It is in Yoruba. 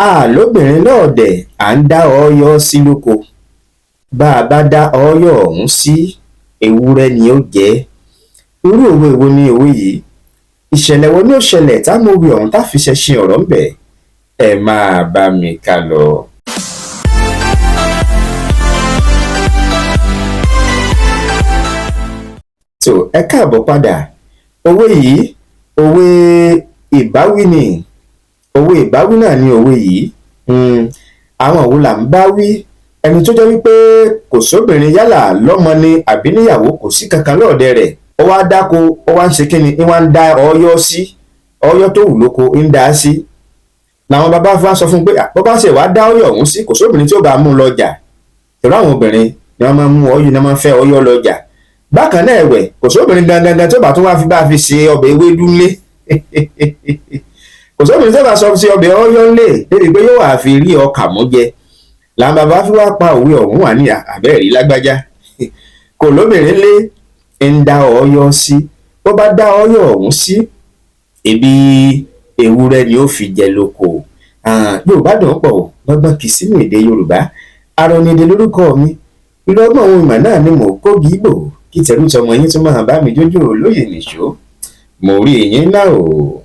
A lóbìnrin lọ́ọ̀dẹ̀ à ń dá ọọ́yọ́ sí lóko. Bá a bá dá ọọ́yọ́ ọ̀hún sí, ewúrẹ́ ni ó jẹ ẹ́. Irú òwe wo ni òwe yìí? Ìṣẹ̀lẹ̀ wo ni ó ṣẹlẹ̀ tá mú òwe ọ̀hún tá fi ṣẹṣin ọ̀rọ̀ ńbẹ̀? Ẹ máa bá mi ká lọ. Tó, ẹ káàbọ̀ padà. Òwe yìí, òwe ìbáwí ni. Òwe ìbáwí náà ni òwe yìí. Àwọn wo là ń bá wí? Ẹni tó jẹ́ wípé kò sóbìnrin, yálà lọ́mọ ni àbí níyàwó, kò sí kankan lọ́ọ̀dẹ rẹ̀. Ó wá dáko, ó wá ń ṣe kíni, ń wá ń dá ọyọ́ sí. Ọyọ́ tó wù lóko ń dá sí. Làwọn bàbá fi wá sọ fún un pé bó bá ṣe wá dá ọyọ́ ọ̀hún sí, kò sóbìnrin tí ó bá mú un lọ́jà. Torí àwọn obìnrin ni wọ́n máa ń mú ọyọ́, ni wọ́n máa ń fẹ́ ọyọ́ lọ́jà. Bákan náà ẹ̀wẹ̀, kò sóbìnrin gangan tí ó bá tún wá fi bá fi ṣe ọbẹ̀ ewédú ńlé. Kò sóbìnrin tí ó bá sọ sí ọbẹ̀ ọyọ́ ńlé débi pé yóò wá fi rí ọkà mú jẹ. Làwọn bàbá fi wá pa òwe ọ̀hún wà ní àbẹ́ẹ̀rí lágbájá. Kò lóbìnrin lé, ń dá ọyọ́ sí. Bó bá dá ọyọ́ ọ̀hún sí, ebi ewúrẹ́ ni ó fi jẹ lóko. Yorùbá dùn pọ̀ o, gbọ́ngbọ́n kì í sínú èdè Yorùbá. Àrònìdè lórúkọ mi. Irú ọgbọ́n ohun ìmọ̀ náà ni mò ń kó gígbò kí tẹrú tọmọ yín tún máa bá mi jójó lóye nìṣó. Mo rí yín náà o.